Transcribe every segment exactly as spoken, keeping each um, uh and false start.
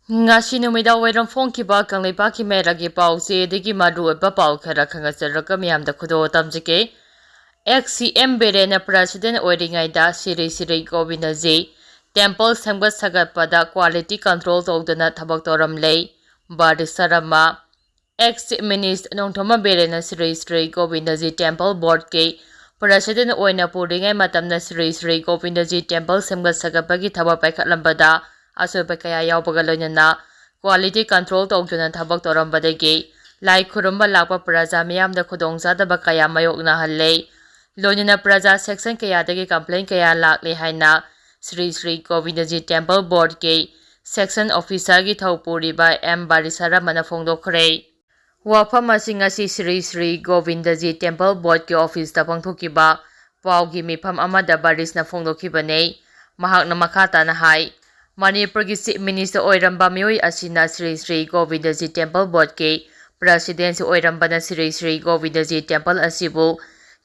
ꯉꯁꯤ ꯅꯨꯃꯤꯗꯥꯡ ꯋꯥꯏꯔꯝ ꯐꯣꯡꯈꯤꯕ ꯀꯪꯂꯩꯄꯥꯛꯀꯤ ꯃꯦꯔꯥꯒꯤ ꯄꯥꯎꯆꯦꯗꯒꯤ ꯃꯔꯨꯑꯣꯏꯕ ꯄꯥꯎ ꯈꯔ ꯈꯪꯍꯟꯖꯔꯒ ꯃꯤꯌꯥꯝꯗ ꯈꯨꯗꯣꯜ ꯇꯝꯖꯒꯦ꯫ ꯑꯦꯛꯁ ꯁꯤ ꯑꯦꯝ ꯕꯤꯔꯦꯟꯅ ꯄ꯭ꯔꯁꯤꯗꯦꯟ ꯑꯣꯏꯔꯤꯉꯩꯗ ꯁ꯭ꯔꯤ ꯁ꯭ꯔꯤ ꯒꯣꯕꯤꯟꯗꯖꯤ ꯇꯦꯝꯄꯜ ꯁꯦꯝꯒꯠ ꯁꯥꯒꯠꯄꯗ ꯀ꯭ꯋꯥꯂꯤꯇꯤ ꯀꯟꯇ꯭ꯔꯣꯜ ꯇꯧꯗꯅ ꯊꯕꯛ ꯇꯧꯔꯝꯂꯦ꯫ ꯕꯥꯔꯤꯁ ꯁꯔꯃ꯫ ꯑꯦꯛꯁ ꯆꯤꯐ ꯃꯤꯅꯤꯁꯇꯔ ꯅꯣꯡꯊꯣꯝꯕ ꯕꯤꯔꯦꯟꯅ ꯁ꯭ꯔꯤ ꯁ꯭ꯔꯤ ꯒꯣꯕꯤꯟꯗꯖꯤ ꯇꯦꯝꯄꯜ ꯕꯣꯔꯗꯀꯤ ꯄ꯭ꯔꯁꯤꯗꯦꯟ ꯑꯣꯏꯅ ꯄꯨꯔꯤꯉꯩ ꯃꯇꯝꯗ ꯁ꯭ꯔꯤ ꯁ꯭ꯔꯤ ꯒꯣꯕꯤꯟꯗꯖꯤ ꯇꯦꯝꯄꯜ ꯁꯦꯝꯒꯠ ꯁꯥꯒꯠꯄꯒꯤ ꯊꯕꯛ ꯄꯥꯏꯈꯠꯂꯝꯕꯗ ꯑꯁꯣꯏꯕ ꯀꯌꯥ ꯌꯥꯎꯕꯒ ꯂꯣꯏꯅꯅ ꯀ꯭ꯋꯥꯂꯤꯇꯤ ꯀꯟꯇ꯭ꯔꯣꯜ ꯇꯧꯗꯨꯅ ꯊꯕꯛ ꯇꯧꯔꯝꯕꯗꯒꯤ ꯂꯥꯏ ꯈꯨꯔꯨꯝꯕ ꯂꯥꯛꯄ ꯄ꯭ꯔꯖꯥ ꯃꯤꯌꯥꯝꯗ ꯈꯨꯗꯣꯡꯆꯥꯗꯕ ꯀꯌꯥ ꯃꯥꯌꯣꯛꯅꯍꯜꯂꯦ꯫ ꯂꯣꯏꯅꯅ ꯄ꯭ꯔꯖꯥ ꯁꯦꯛꯁꯟ ꯀꯌꯥꯗꯒꯤ ꯀꯝꯄ꯭ꯂꯦꯟ ꯀꯌꯥ ꯂꯥꯛꯂꯦ ꯍꯥꯏꯅ ꯁ꯭ꯔꯤ ꯁ꯭ꯔꯤ ꯒꯣꯕꯤꯟꯗꯖꯤ ꯇꯦꯝꯄꯜ ꯕꯣꯔꯗꯀꯤ ꯁꯦꯛꯁꯟ ꯑꯣꯐꯤꯁꯔꯒꯤ ꯊꯧ ꯄꯨꯔꯤꯕ ꯑꯦꯝ ꯕꯥꯔꯤꯁꯔꯃꯅ ꯐꯣꯡꯗꯣꯛꯈ꯭ꯔꯦ꯫ ꯋꯥꯐꯝ ꯑꯁꯤ ꯉꯁꯤ ꯁ꯭ꯔꯤ ꯁ꯭ꯔꯤ ꯒꯣꯕꯤꯟꯗꯖꯤ ꯇꯦꯝꯄꯜ ꯕꯣꯔꯗꯀꯤ ꯑꯣꯐꯤꯁꯇ ꯄꯥꯡꯊꯣꯛꯈꯤꯕ ꯄꯥꯎꯒꯤ ꯃꯤꯐꯝ ꯑꯃꯗ ꯕꯥꯔꯤꯁꯅ ꯐꯣꯡꯗꯣꯛꯈꯤꯕꯅꯤ꯫ ꯃꯍꯥꯛꯅ ꯃꯈꯥ ꯇꯥꯅ ꯍꯥꯏ, ꯃꯅꯤꯄꯨꯔꯒꯤ ꯆꯤꯐ ꯃꯤꯅꯤꯁꯇꯔ ꯑꯣꯏꯔꯝꯕ ꯃꯤꯑꯣꯏ ꯑꯁꯤꯅ ꯁ꯭ꯔꯤ ꯁ꯭ꯔꯤ ꯒꯣꯕꯤꯟꯗꯖꯤ ꯇꯦꯝꯄꯜ ꯕꯣꯔꯗꯀꯤ ꯄ꯭ꯔꯁꯤꯗꯦꯟꯁꯤ ꯑꯣꯏꯔꯝꯕꯅ ꯁ꯭ꯔꯤ ꯁ꯭ꯔꯤ ꯒꯣꯕꯤꯟꯗꯖꯤ ꯇꯦꯝꯄꯜ ꯑꯁꯤꯕꯨ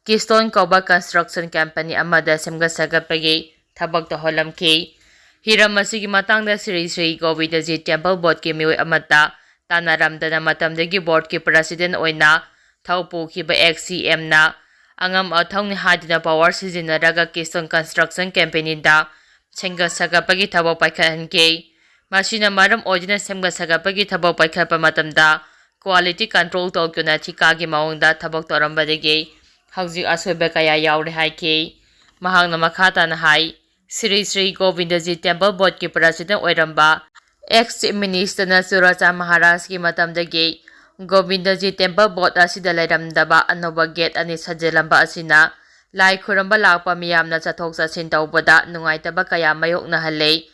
ꯀꯤꯁꯇꯣꯟ ꯀꯧꯕ ꯀꯟꯁꯇ꯭ꯔꯛꯁꯟ ꯀꯝꯄꯅꯤ ꯑꯃꯗ ꯁꯦꯝꯒꯠ ꯁꯥꯒꯠꯄꯒꯤ ꯊꯕꯛ ꯇꯧꯍꯜꯂꯝꯈꯤ꯫ ꯍꯤꯔꯝ ꯑꯁꯤꯒꯤ ꯃꯇꯥꯡꯗ ꯁ꯭ꯔꯤ ꯁ꯭ꯔꯤ ꯒꯣꯕꯤꯟꯗꯖꯤ ꯇꯦꯝꯄꯜ ꯕꯣꯔꯗꯀꯤ ꯃꯤꯑꯣꯏ ꯑꯃꯠꯇ ꯇꯥꯟꯅꯔꯝꯗꯅ ꯃꯇꯝꯗꯒꯤ ꯕꯣꯔꯗꯀꯤ ꯄ꯭ꯔꯁꯤꯗꯦꯟ ꯑꯣꯏꯅ ꯊꯧ ꯄꯨꯈꯤꯕ ꯑꯦꯛꯁ ꯁꯤ ꯑꯦꯝꯅ ꯑꯉꯝ ꯑꯊꯧꯅꯤ ꯍꯥꯏꯗꯨꯅ ꯄꯋꯥꯔ ꯁꯤꯖꯤꯟꯅꯔꯒ ꯀꯤꯁꯇꯣꯟ ꯀꯟꯁꯇ꯭ꯔꯛꯁꯟ ꯀꯝꯄꯦꯅꯤꯗ ꯁꯦꯝꯒꯠ ꯁꯥꯒꯠꯄꯒꯤ ꯊꯕꯛ ꯄꯥꯏꯈꯠꯍꯟꯈꯤ꯫ ꯃꯁꯤꯅ ꯃꯔꯝ ꯑꯣꯏꯗꯨꯅ ꯁꯦꯝꯒꯠ ꯁꯥꯒꯠꯄꯒꯤ ꯊꯕꯛ ꯄꯥꯏꯈꯠꯄ ꯃꯇꯝꯗ ꯀ꯭ꯋꯥꯂꯤꯇꯤ ꯀꯟꯇ꯭ꯔꯣꯜ ꯇꯧꯗꯨꯅ ꯊꯤꯀꯥꯒꯤ ꯃꯑꯣꯡꯗ ꯊꯕꯛ ꯇꯧꯔꯝꯕꯗꯒꯤ ꯍꯧꯖꯤꯛ ꯑꯁꯣꯏꯕ ꯀꯌꯥ ꯌꯥꯎꯔꯦ ꯍꯥꯏꯈꯤ꯫ ꯃꯍꯥꯛꯅ ꯃꯈꯥ ꯇꯥꯅ ꯍꯥꯏ, ꯁ꯭ꯔꯤ ꯁ꯭ꯔꯤ ꯒꯣꯕꯤꯟꯗꯖꯤ ꯇꯦꯝꯄꯜ ꯕꯣꯔꯗꯀꯤ ꯄ꯭ꯔꯁꯤꯗꯦꯟ ꯑꯣꯏꯔꯝꯕ ꯑꯦꯛꯁ ꯆꯤꯐ ꯃꯤꯅꯤꯁꯇꯔꯅ ꯆꯨꯔꯥꯆꯥꯟ ꯃꯍꯥꯔꯥꯖꯀꯤ ꯃꯇꯝꯗꯒꯤ ꯒꯣꯕꯤꯟꯗꯖꯤ ꯇꯦꯝꯄꯜ ꯕꯣꯔꯗ ꯑꯁꯤꯗ ꯂꯩꯔꯝꯗꯕ ꯑꯅꯧꯕ ꯒꯦꯠ ꯑꯅꯤ ꯁꯥꯖꯤꯜꯂꯝꯕ ꯑꯁꯤꯅ ꯂꯥꯏ ꯈꯨꯔꯨꯝꯕ ꯂꯥꯛꯄ ꯃꯤꯌꯥꯝꯅ ꯆꯠꯊꯣꯛ ꯆꯠꯁꯤꯟ ꯇꯧꯕꯗ ꯅꯨꯡꯉꯥꯏꯇꯕ ꯀꯌꯥ ꯃꯥꯌꯣꯛꯅꯍꯜꯂꯦ꯫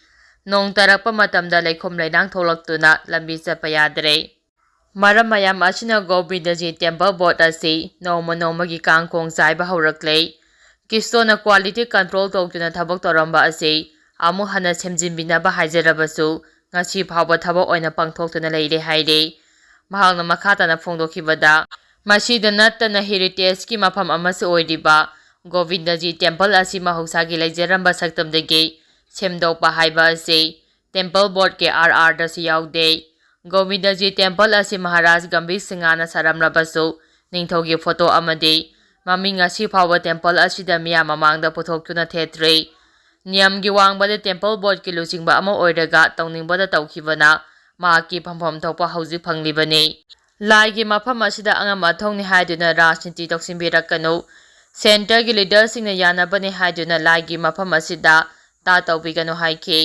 ꯅꯣꯡ ꯇꯥꯔꯛꯄ ꯃꯇꯝꯗ ꯂꯩꯈꯣꯝ ꯂꯩꯅꯥꯡ ꯊꯣꯛꯂꯛꯇꯨꯅ ꯂꯝꯕꯤ ꯆꯠꯄ ꯌꯥꯗ꯭ꯔꯦ꯫ ꯃꯔꯝ ꯃꯌꯥꯝ ꯑꯁꯤꯅ ꯒꯣꯕꯤꯟꯗꯖꯤ ꯇꯦꯝꯄꯜ ꯕꯣꯔꯗ ꯑꯁꯤ ꯅꯣꯡꯃ ꯅꯣꯡꯃꯒꯤ ꯀꯥꯡ ꯈꯣꯡ ꯆꯥꯏꯕ ꯍꯧꯔꯛꯂꯦ꯫ ꯀꯤꯁꯇꯣꯟꯅ ꯀ꯭ꯋꯥꯂꯤꯇꯤ ꯀꯟꯇ꯭ꯔꯣꯜ ꯇꯧꯗꯨꯅ ꯊꯕꯛ ꯇꯧꯔꯝꯕ ꯑꯁꯤ ꯑꯃꯨꯛ ꯍꯟꯅ ꯁꯦꯝꯖꯤꯟꯕꯤꯅꯕ ꯍꯥꯏꯖꯔꯕꯁꯨ ꯉꯁꯤ ꯐꯥꯎꯕ ꯊꯕꯛ ꯑꯣꯏꯅ ꯄꯥꯡꯊꯣꯛꯇꯨꯅ ꯂꯩꯔꯦ ꯍꯥꯏꯔꯦ꯫ ꯃꯍꯥꯛꯅ ꯃꯈꯥ ꯇꯥꯅ ꯐꯣꯡꯗꯣꯛꯈꯤꯕꯗ, ꯃꯁꯤꯗ ꯅꯠꯇꯅ ꯍꯦꯔꯤꯇꯦꯖꯀꯤ ꯃꯐꯝ ꯑꯃꯁꯨ ꯑꯣꯏꯔꯤꯕ ꯒꯣꯕꯤꯟꯗꯖꯤ ꯇꯦꯝꯄꯜ ꯑꯁꯤ ꯃꯍꯧꯁꯥꯒꯤ ꯂꯩꯖꯔꯝꯕ ꯁꯛꯇꯝꯗꯒꯤ ꯁꯦꯝꯗꯣꯛꯄ ꯍꯥꯏꯕ ꯑꯁꯤ ꯇꯦꯝꯄꯜ ꯕꯣꯔꯗꯀꯤ ꯑꯥꯔ ꯑꯥꯔꯗꯁꯨ ꯌꯥꯎꯗꯦ꯫ ꯒꯣꯕꯤꯟꯗꯖꯤ ꯇꯦꯝꯄꯜ ꯑꯁꯤ ꯃꯍꯥꯔꯥꯖ ꯒꯝꯚꯤꯔ ꯁꯤꯡꯍꯅ ꯁꯥꯔꯝꯂꯕꯁꯨ, ꯅꯤꯡꯊꯧꯒꯤ ꯐꯣꯇꯣ ꯑꯃꯗꯤ ꯃꯃꯤꯡ ꯑꯁꯤ ꯐꯥꯎꯕ ꯇꯦꯝꯄꯜ ꯑꯁꯤꯗ ꯃꯤꯌꯥꯝ ꯃꯃꯥꯡꯗ ꯄꯨꯊꯣꯛꯇꯨꯅ ꯊꯦꯠꯇ꯭ꯔꯤ꯫ ꯅꯤꯌꯝꯒꯤ ꯋꯥꯡꯃꯗ ꯇꯦꯝꯄꯜ ꯕꯣꯔꯗꯀꯤ ꯂꯨꯆꯤꯡꯕ ꯑꯃ ꯑꯣꯏꯔꯒ ꯇꯧꯅꯤꯡꯕꯗ ꯇꯧꯈꯤꯕꯅ ꯃꯍꯥꯛꯀꯤ ꯐꯝꯐꯝ ꯊꯣꯛꯄ ꯍꯧꯖꯤꯛ ꯐꯪꯂꯤꯕꯅꯤ꯫ ꯂꯥꯏꯒꯤ ꯃꯐꯝ ꯑꯁꯤꯗ ꯑꯉꯝ ꯑꯊꯧꯅꯤ ꯍꯥꯏꯗꯨꯅ ꯔꯥꯖꯅꯤꯇꯤ ꯇꯧꯁꯤꯟꯕꯤꯔꯛꯀꯅꯨ꯫ ꯁꯦꯟꯇꯔꯒꯤ ꯂꯤꯗꯔꯁꯤꯡꯅ ꯌꯥꯅꯕꯅꯤ ꯍꯥꯏꯗꯨꯅ ꯂꯥꯏꯒꯤ ꯃꯐꯝ ꯑꯁꯤꯗ ꯇꯥ ꯇꯧꯕꯤꯒꯅꯨ ꯍꯥꯏꯈꯤ꯫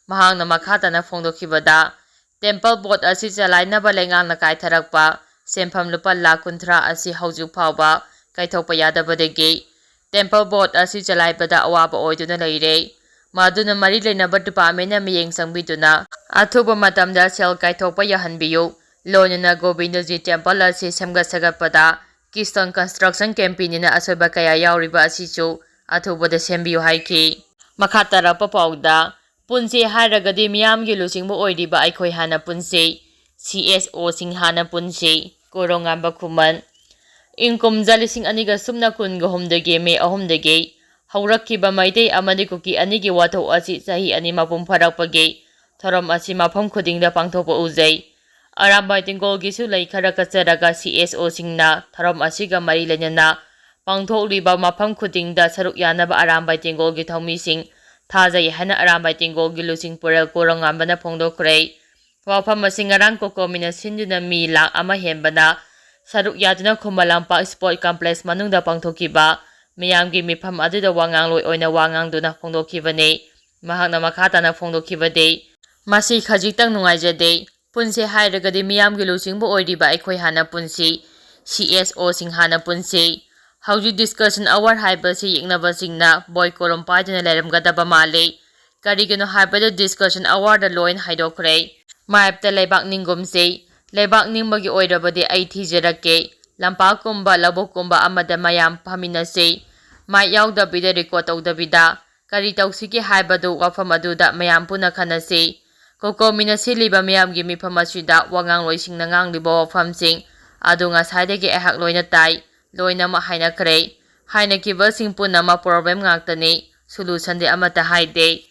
ꯃꯍꯥꯛꯅ ꯃꯈꯥ ꯇꯥꯅ ꯐꯣꯡꯗꯣꯛꯈꯤꯕꯗ, ꯇꯦꯝꯄꯜ ꯕꯣꯔꯗ ꯑꯁꯤ ꯆꯂꯥꯏꯅꯕ ꯂꯩꯉꯥꯛꯅ ꯀꯥꯏꯊꯔꯛꯄ ꯁꯦꯟꯐꯝ ꯂꯨꯄꯥ ꯂꯥꯈ ꯀꯨꯟꯊ꯭ꯔꯥ ꯑꯁꯤ ꯍꯧꯖꯤꯛ ꯐꯥꯎꯕ ꯀꯥꯏꯊꯣꯛꯄ ꯌꯥꯗꯕꯗꯒꯤ ꯇꯦꯝꯄꯜ ꯕꯣꯔꯗ ꯑꯁꯤ ꯆꯂꯥꯏꯕꯗ ꯑꯋꯥꯕ ꯑꯣꯏꯗꯨꯅ ꯂꯩꯔꯦ꯫ ꯃꯗꯨꯅ ꯃꯔꯤ ꯂꯩꯅꯕ ꯗꯤꯄꯥꯔꯠꯃꯦꯟꯅ ꯃꯤꯠꯌꯦꯡ ꯆꯪꯕꯤꯗꯨꯅ ꯑꯊꯨꯕ ꯃꯇꯝꯗ ꯁꯦꯜ ꯀꯥꯏꯊꯣꯛꯄ ꯌꯥꯍꯟꯕꯤꯌꯨ꯫ ꯂꯣꯏꯅꯅ ꯒꯣꯕꯤꯟꯗꯖꯤ ꯇꯦꯝꯄꯜ ꯑꯁꯤ ꯁꯦꯝꯒꯠ ꯁꯥꯒꯠꯄꯗ ꯀꯤꯁꯇꯣꯟ ꯀꯟꯁꯇ꯭ꯔꯛꯁꯟ ꯀꯝꯄꯦꯅꯤꯅ ꯑꯁꯣꯏꯕ ꯀꯌꯥ ꯌꯥꯎꯔꯤꯕ ꯑꯁꯤꯁꯨ ꯑꯊꯨꯕꯗ ꯁꯦꯝꯕꯤꯌꯨ ꯍꯥꯏꯈꯤ꯫ ꯃꯈꯥ ꯇꯥꯔꯛꯄ ꯄꯥꯎꯗ, ꯄꯨꯟꯁꯤ ꯍꯥꯏꯔꯒꯗꯤ ꯃꯤꯌꯥꯝꯒꯤ ꯂꯨꯆꯤꯡꯕ ꯑꯣꯏꯔꯤꯕ ꯑꯩꯈꯣꯏ ꯍꯥꯟꯅ ꯄꯨꯟꯁꯤ, ꯁꯤ ꯑꯦꯁ ꯑꯣꯁꯤꯡ ꯍꯥꯟꯅ ꯄꯨꯟꯁꯤ, ꯀꯣꯔꯣꯉꯥꯟꯕ ꯈꯨꯃꯟ꯫ ꯏꯪ ꯀꯨꯝꯖꯥ ꯂꯤꯁꯤꯡ ꯑꯅꯤꯒ ꯁꯨꯞꯅ ꯀꯨꯟꯒ ꯍꯨꯝꯗꯣꯏꯒꯤ ꯃꯦ ꯑꯍꯨꯝꯗꯒꯤ ꯍꯧꯔꯛꯈꯤꯕ ꯃꯩꯇꯩ ꯑꯃꯗꯤ ꯀꯨꯀꯤ ꯑꯅꯤꯒꯤ ꯋꯥꯊꯣꯛ ꯑꯁꯤ ꯆꯍꯤ ꯑꯅꯤ ꯃꯄꯨꯡ ꯐꯥꯔꯛꯄꯒꯤ ꯊꯧꯔꯝ ꯑꯁꯤ ꯃꯐꯝ ꯈꯨꯗꯤꯡꯗ ꯄꯥꯡꯊꯣꯛꯄ ꯎꯖꯩ꯫ ꯑꯔꯥꯝꯕꯥꯏ ꯇꯦꯡꯒꯣꯜꯒꯤꯁꯨ ꯂꯩ ꯈꯔ ꯀꯠꯆꯔꯒ ꯁꯤ ꯑꯦꯁ ꯑꯣꯁꯤꯡꯅ ꯊꯧꯔꯝ ꯑꯁꯤꯒ ꯃꯔꯤ ꯂꯩꯅꯅ ꯄꯥꯡꯊꯣꯛꯂꯤꯕ ꯃꯐꯝ ꯈꯨꯗꯤꯡꯗ ꯁꯔꯨꯛ ꯌꯥꯅꯕ ꯑꯔꯥꯝꯕꯥꯏ ꯇꯦꯡꯒꯣꯜꯒꯤ ꯊꯧꯃꯤꯁꯤꯡ ꯊꯥꯖꯩ ꯍꯥꯏꯅ ꯑꯔꯥꯝꯕꯥꯏ ꯇꯦꯡꯒꯣꯜꯒꯤ ꯂꯨꯆꯤꯡ ꯄꯨꯔꯦꯜ ꯀꯣꯔꯣꯉꯥꯟꯕꯅ ꯐꯣꯡꯗꯣꯛꯈ꯭ꯔꯦ꯫ ꯋꯥꯐꯝ ꯑꯁꯤ ꯉꯔꯥꯡ ꯀꯣꯀꯣꯃꯤꯅ ꯁꯤꯟꯗꯨꯅ ꯃꯤ ꯂꯥꯈ ꯑꯃ ꯍꯦꯟꯕꯅ ꯁꯔꯨꯛ ꯌꯥꯗꯨꯅ ꯈꯨꯃꯟ ꯂꯝꯄꯥꯛ ꯁ꯭ꯄꯣꯔꯠ ꯀꯝꯄ꯭ꯂꯦꯛꯁ ꯃꯅꯨꯡꯗ ꯄꯥꯡꯊꯣꯛꯈꯤꯕ ꯃꯤꯌꯥꯝꯒꯤ ꯃꯤꯐꯝ ꯑꯗꯨꯗ ꯋꯥ ꯉꯥꯡꯂꯣꯏ ꯑꯣꯏꯅ ꯋꯥ ꯉꯥꯡꯗꯨꯅ ꯐꯣꯡꯗꯣꯛꯈꯤꯕꯅꯤ꯫ ꯃꯍꯥꯛꯅ ꯃꯈꯥ ꯇꯥꯅ ꯐꯣꯡꯗꯣꯛꯈꯤꯕꯗꯤ, ꯃꯁꯤ ꯈꯖꯤꯛꯇꯪ ꯅꯨꯡꯉꯥꯏꯖꯗꯦ꯫ ꯄꯨꯟꯁꯤ ꯍꯥꯏꯔꯒꯗꯤ ꯃꯤꯌꯥꯝꯒꯤ ꯂꯨꯆꯤꯡꯕ ꯑꯣꯏꯔꯤꯕ ꯑꯩꯈꯣꯏ ꯍꯥꯟꯅ ꯄꯨꯟꯁꯤ, ꯁꯤ ꯑꯦꯁ ꯑꯣꯁꯤꯡ ꯍꯥꯟꯅ ꯄꯨꯟꯁꯤ꯫ ꯍꯧꯖꯤꯛ ꯗꯤꯁꯀꯁꯟ ꯑꯋꯥꯔ ꯍꯥꯏꯕꯁꯤ ꯌꯦꯛꯅꯕꯁꯤꯡꯅ ꯕꯣꯏ ꯀꯣꯂꯣꯝ ꯄꯥꯏꯗꯨꯅ ꯂꯩꯔꯝꯒꯗꯕ ꯃꯥꯜꯂꯤ꯫ ꯀꯔꯤꯒꯤꯅꯣ ꯍꯥꯏꯕꯗ ꯗꯤꯁꯀꯁꯟ ꯑꯋꯥꯔꯗ ꯂꯣꯏꯅ ꯍꯥꯏꯗꯣꯛꯈ꯭ꯔꯦ꯫ ꯃꯥꯏꯞꯇ ꯂꯩꯕꯥꯛ ꯅꯤꯡꯒꯨꯝꯁꯤ꯫ ꯂꯩꯕꯥꯛ ꯅꯤꯡꯕꯒꯤ ꯑꯣꯏꯔꯕꯗꯤ ꯑꯩ ꯊꯤꯖꯔꯛꯀꯦ꯫ ꯂꯝꯄꯥꯛꯀꯨꯝꯕ ꯂꯧꯕꯨꯛꯀꯨꯝꯕ ꯑꯃꯗ ꯃꯌꯥꯝ ꯐꯝꯃꯤꯟꯅꯁꯤ꯫ ꯃꯥꯏꯛ ꯌꯥꯎꯗꯕꯤꯗ, ꯔꯦꯀꯣꯔꯗ ꯇꯧꯗꯕꯤꯗ ꯀꯔꯤ ꯇꯧꯁꯤꯒꯦ ꯍꯥꯏꯕꯗꯨ ꯋꯥꯐꯝ ꯑꯗꯨꯗ ꯃꯌꯥꯝ ꯄꯨꯟꯅ ꯈꯟꯅꯁꯤ꯫ ꯀꯣꯀꯣꯃꯤꯅ ꯁꯤꯜꯂꯤꯕ ꯃꯤꯌꯥꯝꯒꯤ ꯃꯤꯐꯝ ꯑꯁꯤꯗ ꯋꯥꯉꯥꯡꯂꯣꯏꯁꯤꯡꯅ ꯉꯥꯡꯂꯤꯕ ꯋꯥꯐꯝꯁꯤꯡ ꯑꯗꯨ ꯉꯁꯥꯏꯗꯒꯤ ꯑꯩꯍꯥꯛ ꯂꯣꯏꯅ ꯇꯥꯏ, ꯂꯣꯏꯅꯃꯛ ꯍꯥꯏꯅꯈ꯭ꯔꯦ꯫ ꯍꯥꯏꯅꯈꯤꯕꯁꯤꯡ ꯄꯨꯝꯅꯃꯛ ꯄ꯭ꯔꯣꯕ꯭ꯂꯦꯝ ꯉꯥꯛꯇꯅꯤ, ꯁꯣꯂꯨꯁꯟꯗꯤ ꯑꯃꯠꯇ ꯍꯥꯏꯗꯦ꯫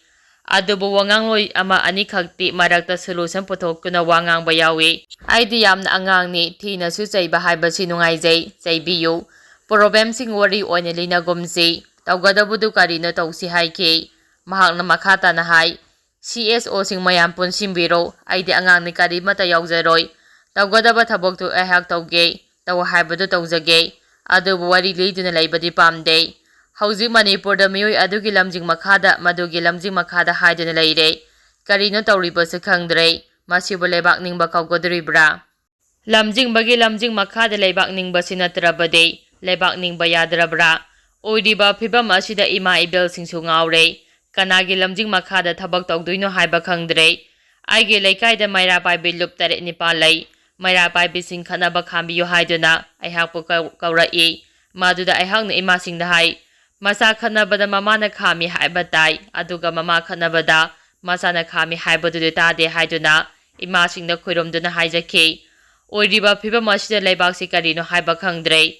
ꯑꯗꯨꯕꯨ ꯋꯥꯉꯥꯡꯂꯣꯏ ꯑꯃ ꯑꯅꯤꯈꯛꯇꯤ ꯃꯔꯛꯇ solution ꯄꯨꯊꯣꯛꯇꯨꯅ ꯋꯥ ꯉꯥꯡꯕ ꯌꯥꯎꯏ꯫ "ꯑꯩꯗꯤ ꯌꯥꯝꯅ ꯑꯉꯥꯡꯅꯤ, ꯊꯤꯅꯁꯨ ꯆꯩꯕ ꯍꯥꯏꯕꯁꯤ ꯅꯨꯡꯉꯥꯏꯖꯩ, ꯆꯩꯕꯤꯌꯨ꯫ Problemꯁꯤꯡ ꯋꯥꯔꯤ ꯑꯣꯏꯅ ꯂꯤꯅꯒꯨꯝꯁꯤ꯫ ꯇꯧꯒꯗꯕꯗꯨ ꯀꯔꯤꯅꯣ ꯇꯧꯁꯤ ꯍꯥꯏꯈꯤ꯫" ꯃꯍꯥꯛꯅ ꯃꯈꯥ ꯇꯥꯅ ꯍꯥꯏ, "CSOꯁꯤꯡ ꯃꯌꯥꯝ ꯄꯨꯟꯁꯤꯟꯕꯤꯔꯣ, ꯑꯩꯗꯤ ꯑꯉꯥꯡꯅꯤ, ꯀꯔꯤꯃꯠꯇ ꯌꯥꯎꯖꯔꯣꯏ꯫ ꯇꯧꯒꯗꯕ ꯊꯕꯛꯇꯨ ꯑꯩꯍꯥꯛ ꯇꯧꯒꯦ, ꯇꯧ ꯍꯥꯏꯕꯗꯨ ꯇꯧꯖꯒꯦ꯫ ꯑꯗꯨꯕꯨ ꯋꯥꯔꯤ ꯂꯤꯗꯨꯅ ꯂꯩꯕꯗꯤ ꯄꯥꯝꯗꯦ꯫ ꯍꯧꯖꯤꯛ ꯃꯅꯤꯄꯨꯔꯗ ꯃꯤꯑꯣꯏ ꯑꯗꯨꯒꯤ ꯂꯝꯖꯤꯡ ꯃꯈꯥꯗ, ꯃꯗꯨꯒꯤ ꯂꯝꯖꯤꯡ ꯃꯈꯥꯗ ꯍꯥꯏꯗꯨꯅ ꯂꯩꯔꯦ꯫ ꯀꯔꯤꯅꯣ ꯇꯧꯔꯤꯕꯁꯨ ꯈꯪꯗ꯭ꯔꯦ꯫ ꯃꯁꯤꯕꯨ ꯂꯩꯕꯥꯛ ꯅꯤꯡꯕ ꯀꯧꯒꯗꯣꯔꯤꯕ꯭ꯔꯥ? ꯂꯝꯖꯤꯡꯕꯒꯤ ꯂꯝꯖꯤꯡ ꯃꯈꯥꯗ ꯂꯩꯕꯥꯛ ꯅꯤꯡꯕꯁꯤ ꯅꯠꯇ꯭ꯔꯕꯗꯤ ꯂꯩꯕꯥꯛ ꯅꯤꯡꯕ ꯌꯥꯗ꯭ꯔꯕ꯭ꯔꯥ? ꯑꯣꯏꯔꯤꯕ ꯐꯤꯕꯝ ꯑꯁꯤꯗ ꯏꯃꯥ ꯏꯕꯦꯜꯁꯤꯡꯁꯨ ꯉꯥꯎꯔꯦ꯫ ꯀꯅꯥꯒꯤ ꯂꯝꯖꯤꯡ ꯃꯈꯥꯗ ꯊꯕꯛ ꯇꯧꯗꯣꯏꯅꯣ ꯍꯥꯏꯕ ꯈꯪꯗ꯭ꯔꯦ꯫ ꯑꯩꯒꯤ ꯂꯩꯀꯥꯏꯗ ꯃꯩꯔꯥ ꯄꯥꯏꯕꯤ ꯂꯨꯞ ꯇꯔꯦꯠ ꯅꯤꯄꯥꯜ ꯂꯩ꯫ ꯃꯩꯔꯥ ꯄꯥꯏꯕꯤꯁꯤꯡ ꯈꯠꯅꯕ ꯈꯥꯝꯕꯤꯌꯨ ꯍꯥꯏꯗꯨꯅ ꯑꯩꯍꯥꯛꯄꯨ ꯀꯧ-, ꯀꯧꯔꯛꯏ꯫ ꯃꯗꯨꯗ ꯑꯩꯍꯥꯛꯅ ꯏꯃꯥꯁꯤꯡꯗ ꯍꯥꯏ, ꯃꯆꯥ ꯈꯠꯅꯕꯗ ꯃꯃꯥꯅ ꯈꯥꯝꯃꯤ ꯍꯥꯏꯕ ꯇꯥꯏ, ꯑꯗꯨꯒ ꯃꯃꯥ ꯈꯠꯅꯕꯗ ꯃꯆꯥꯅ ꯈꯥꯝꯃꯤ ꯍꯥꯏꯕꯗꯨꯗꯤ ꯇꯥꯗꯦ ꯍꯥꯏꯗꯨꯅ ꯏꯃꯥꯁꯤꯡꯗ ꯈꯨꯔꯨꯝꯗꯨꯅ ꯍꯥꯏꯖꯈꯤ꯫ ꯑꯣꯏꯔꯤꯕ ꯐꯤꯕꯝ ꯑꯁꯤꯗ ꯂꯩꯕꯥꯛꯁꯤ ꯀꯔꯤꯅꯣ ꯍꯥꯏꯕ ꯈꯪꯗ꯭ꯔꯦ꯫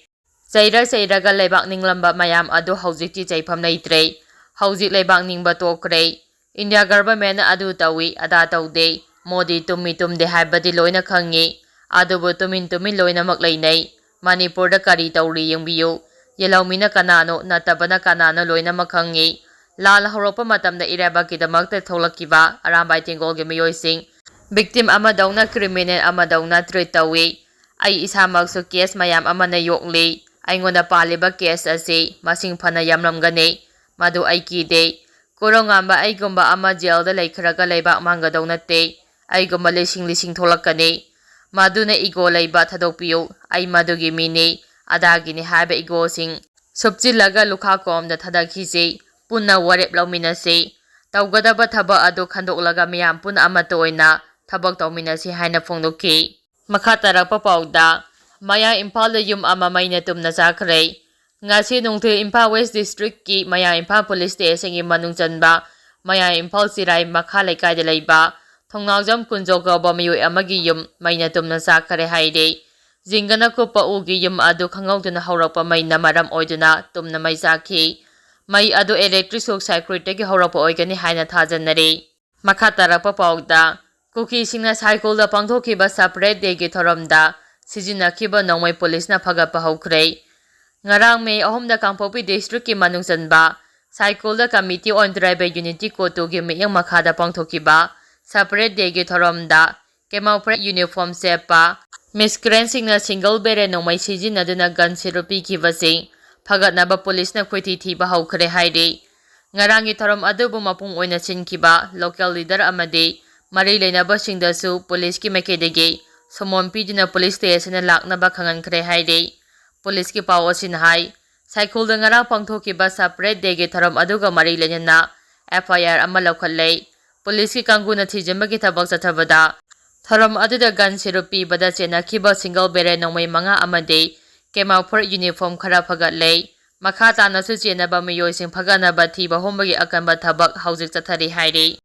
ꯆꯩꯔ ꯆꯩꯔꯒ ꯂꯩꯕꯥꯛ ꯅꯤꯡꯂꯝꯕ ꯃꯌꯥꯝ ꯑꯗꯨ ꯍꯧꯖꯤꯛꯇꯤ ꯆꯩꯐꯝ ꯂꯩꯇ꯭ꯔꯦ꯫ ꯍꯧꯖꯤꯛ ꯂꯩꯕꯥꯛ ꯅꯤꯡꯕ ꯇꯣꯛꯈ꯭ꯔꯦ꯫ India government ꯑꯗꯨ ꯇꯧꯏ, ꯑꯗꯥ ꯇꯧꯗꯦ, ꯃꯣꯗꯤ ꯇꯨꯝꯃꯤ ꯇꯨꯝꯗꯦ ꯍꯥꯏꯕꯗꯤ ꯂꯣꯏꯅ ꯈꯪꯉꯤ꯫ ꯑꯗꯨꯕꯨ ꯇꯨꯃꯤꯟ ꯇꯨꯃꯤꯟ ꯂꯣꯏꯅꯃꯛ ꯂꯩꯅꯩ꯫ ꯃꯅꯤꯄꯨꯔꯗ ꯀꯔꯤ ꯇꯧꯔꯤ ꯌꯦꯡꯕꯤꯌꯨ꯫ ꯌꯦꯜꯍꯧꯃꯤꯅ ꯀꯅꯥꯅꯣ, ꯅꯠꯇꯕꯅ ꯀꯅꯥꯅꯣ ꯂꯣꯏꯅꯃꯛ ꯈꯪꯉꯤ꯫ ꯂꯥꯟ ꯍꯧꯔꯛꯄ ꯃꯇꯝꯗ ꯏꯔꯥꯏꯕꯥꯛꯀꯤꯗꯃꯛꯇ ꯊꯣꯛꯂꯛꯈꯤꯕ ꯑꯔꯥꯝꯕꯥꯏ ꯇꯦꯡꯒꯣꯜꯒꯤ ꯃꯤꯑꯣꯏꯁꯤꯡ victim ꯑꯃꯗꯧꯅ, criminal ꯑꯃꯗꯧꯅ treat ꯇꯧꯏ꯫ ꯑꯩ ꯏꯁꯥꯃꯛꯁꯨ case ꯃꯌꯥꯝ ꯑꯃꯅ ꯌꯣꯛꯂꯤ꯫ ꯑꯩꯉꯣꯟꯗ ꯄꯥꯜꯂꯤꯕ case ꯑꯁꯤ ꯃꯁꯤꯡ ꯐꯅ ꯌꯥꯝꯂꯝꯒꯅꯤ꯫ ꯃꯗꯨ ꯑꯩ ꯀꯤꯗꯦ꯫ ꯀꯣꯔꯧꯉꯥꯟꯕ ꯑꯩꯒꯨꯝꯕ ꯑꯃ jailꯗ ꯂꯩꯈ꯭ꯔꯒ ꯂꯩꯕꯥꯛ ꯃꯥꯡꯒꯗꯧ ꯅꯠꯇꯦ꯫ ꯑꯩꯒꯨꯝꯕ ꯂꯤꯁꯤꯡ ꯂꯤꯁꯤꯡ ꯊꯣꯛꯂꯛꯀꯅꯤ꯫ ꯃꯗꯨꯅ ego ꯂꯩꯕ ꯊꯥꯗꯣꯛꯄꯤꯌꯨ꯫ ꯑꯩ ꯃꯗꯨꯒꯤ ꯃꯤꯅꯤ, ꯑꯗꯥꯒꯤꯅꯤ ꯍꯥꯏꯕ egoꯁꯤꯡ ꯁꯨꯞꯆꯤꯜꯂꯒ ꯂꯨꯈꯥ ꯀꯣꯝꯗ ꯊꯥꯗꯈꯤꯁꯤ꯫ ꯄꯨꯟꯅ ꯋꯥꯔꯦꯞ ꯂꯧꯃꯤꯟꯅꯁꯤ꯫ ꯇꯧꯒꯗꯕ ꯊꯕꯛ ꯑꯗꯨ ꯈꯟꯗꯣꯛꯂꯒ ꯃꯤꯌꯥꯝ ꯄꯨꯟꯅ ꯑꯃꯠꯇ ꯑꯣꯏꯅ ꯊꯕꯛ ꯇꯧꯃꯤꯟꯅꯁꯤ ꯍꯥꯏꯅ ꯐꯣꯡꯗꯣꯛꯈꯤ꯫ ꯃꯈꯥ ꯇꯥꯔꯛꯄ ꯄꯥꯎꯗ, ꯃꯌꯥꯡ ꯏꯝꯐꯥꯜꯗ ꯌꯨꯝ ꯑꯃ ꯃꯩꯅ ꯇꯨꯝꯅ ꯆꯥꯈ꯭ꯔꯦ꯫ ꯉꯁꯤ ꯅꯨꯡꯊꯤꯜ ꯏꯝꯐꯥꯜ West Districtꯀꯤ ꯃꯌꯥꯡ ꯏꯝꯐꯥꯜ Police Stationꯒꯤ ꯃꯅꯨꯡ ꯆꯟꯕ ꯃꯌꯥꯡ ꯏꯝꯐꯥꯜ ꯆꯤꯔꯥꯏ ꯃꯈꯥ ꯂꯩꯀꯥꯏꯗ ꯂꯩꯕ ꯊꯣꯡꯅꯥꯎꯖꯝ ꯀꯨꯟꯖꯣ ꯀꯧꯕ ꯃꯤꯑꯣꯏ ꯑꯃꯒꯤ ꯌꯨꯝ ꯃꯩꯅ ꯇꯨꯝꯅ ꯆꯥꯈ꯭ꯔꯦ ꯍꯥꯏꯔꯤ꯫ ꯖꯤꯡꯒꯅ ꯀꯨꯞꯄ ꯎꯒꯤ ꯌꯨꯝ ꯑꯗꯨ ꯈꯪꯍꯧꯗꯅ ꯍꯧꯔꯛꯄ ꯃꯩꯅ ꯃꯔꯝ ꯑꯣꯏꯗꯨꯅ ꯇꯨꯝꯅ ꯃꯩ ꯆꯥꯈꯤ꯫ ꯃꯩ ꯑꯗꯨ electric short circuitꯇꯒꯤ ꯍꯧꯔꯛꯄ ꯑꯣꯏꯒꯅꯤ ꯍꯥꯏꯅ ꯊꯥꯖꯅꯔꯤ꯫ ꯃꯈꯥ ꯇꯥꯔꯛꯄ ꯄꯥꯎꯗ, ꯀꯨꯀꯤꯁꯤꯡꯅ ꯁꯥꯏꯀꯨꯜꯗ ꯄꯥꯡꯊꯣꯛꯈꯤꯕ separate dayꯒꯤ ꯊꯧꯔꯝꯗ ꯁꯤꯖꯤꯟꯅꯈꯤꯕ ꯅꯣꯡꯃꯩ ꯄꯨꯂꯤꯁꯅ ꯐꯒꯠꯄ ꯍꯧꯈ꯭ꯔꯦ꯫ ꯉꯔꯥꯡ ꯃꯦ ꯑꯍꯨꯝꯗ ꯀꯥꯡꯄꯣꯛꯄꯤ districtꯀꯤ ꯃꯅꯨꯡ ꯆꯟꯕ ꯁꯥꯏꯀꯨꯜꯗ Committee on Tribal Unity ꯀꯣꯇꯨꯒꯤ ꯃꯤꯠꯌꯦꯡ ꯃꯈꯥꯗ ꯄꯥꯡꯊꯣꯛꯈꯤꯕ separate dayꯒꯤ ꯊꯧꯔꯝꯗ camouflage uniform ꯁꯦꯠꯄ miscreantꯁꯤꯡꯅ single barrel ꯅꯣꯡꯃꯩ ꯁꯤꯖꯤꯟꯅꯗꯨꯅ gun salute ꯄꯤꯈꯤꯕꯁꯤꯡ ꯐꯒꯠꯅꯕ ꯄꯨꯂꯤꯁꯅ ꯈꯣꯏꯊꯤ ꯊꯤꯕ ꯍꯧꯈ꯭ꯔꯦ ꯍꯥꯏꯔꯤ꯫ ꯉꯔꯥꯡꯒꯤ ꯊꯧꯔꯝ ꯑꯗꯨꯕꯨ ꯃꯄꯨꯡ ꯑꯣꯏꯅ ꯁꯤꯟꯈꯤꯕ local leader ꯑꯃꯗꯤ ꯃꯔꯤ ꯂꯩꯅꯕꯁꯤꯡꯗꯁꯨ ꯄꯨꯂꯤꯁꯀꯤ ꯃꯥꯏꯀꯩꯗꯒꯤ summon ꯄꯤꯗꯨꯅ ꯄꯨꯂꯤꯁ stationꯗ ꯂꯥꯛꯅꯕ ꯈꯪꯍꯟꯈ꯭ꯔꯦ ꯍꯥꯏꯔꯤ꯫ ꯄꯨꯂꯤꯁꯀꯤ ꯄꯥꯎ ꯑꯁꯤꯅ ꯍꯥꯏ, ꯁꯥꯏꯀꯨꯜꯗ ꯉꯔꯥꯡ ꯄꯥꯡꯊꯣꯛꯈꯤꯕ separate dayꯒꯤ ꯊꯧꯔꯝ ꯑꯗꯨꯒ ꯃꯔꯤ ꯂꯩꯅꯅ FIR ꯑꯃ ꯂꯧꯈꯠꯂꯦ꯫ ꯄꯨꯂꯤꯁꯀꯤ ꯀꯥꯡꯕꯨꯅ ꯊꯤꯖꯤꯟꯕꯒꯤ ꯊꯕꯛ ꯆꯠꯊꯕꯗ ꯊꯧꯔꯝ ꯑꯗꯨꯗ gun salute ꯄꯤꯕꯗ ꯆꯦꯟꯅꯈꯤꯕ single barrel ꯅꯣꯡꯃꯩ ꯃꯉꯥ ꯑꯃꯗꯤ camouflage uniform ꯈꯔ ꯐꯒꯠꯂꯦ꯫ ꯃꯈꯥ ꯇꯥꯅꯁꯨ ꯆꯦꯟꯅꯕ ꯃꯤꯑꯣꯏꯁꯤꯡ ꯐꯒꯠꯅꯕ ꯊꯤꯕ ꯍꯨꯝꯕꯒꯤ ꯑꯀꯟꯕ ꯊꯕꯛ ꯍꯧꯖꯤꯛ ꯆꯠꯊꯔꯤ ꯍꯥꯏꯔꯤ꯫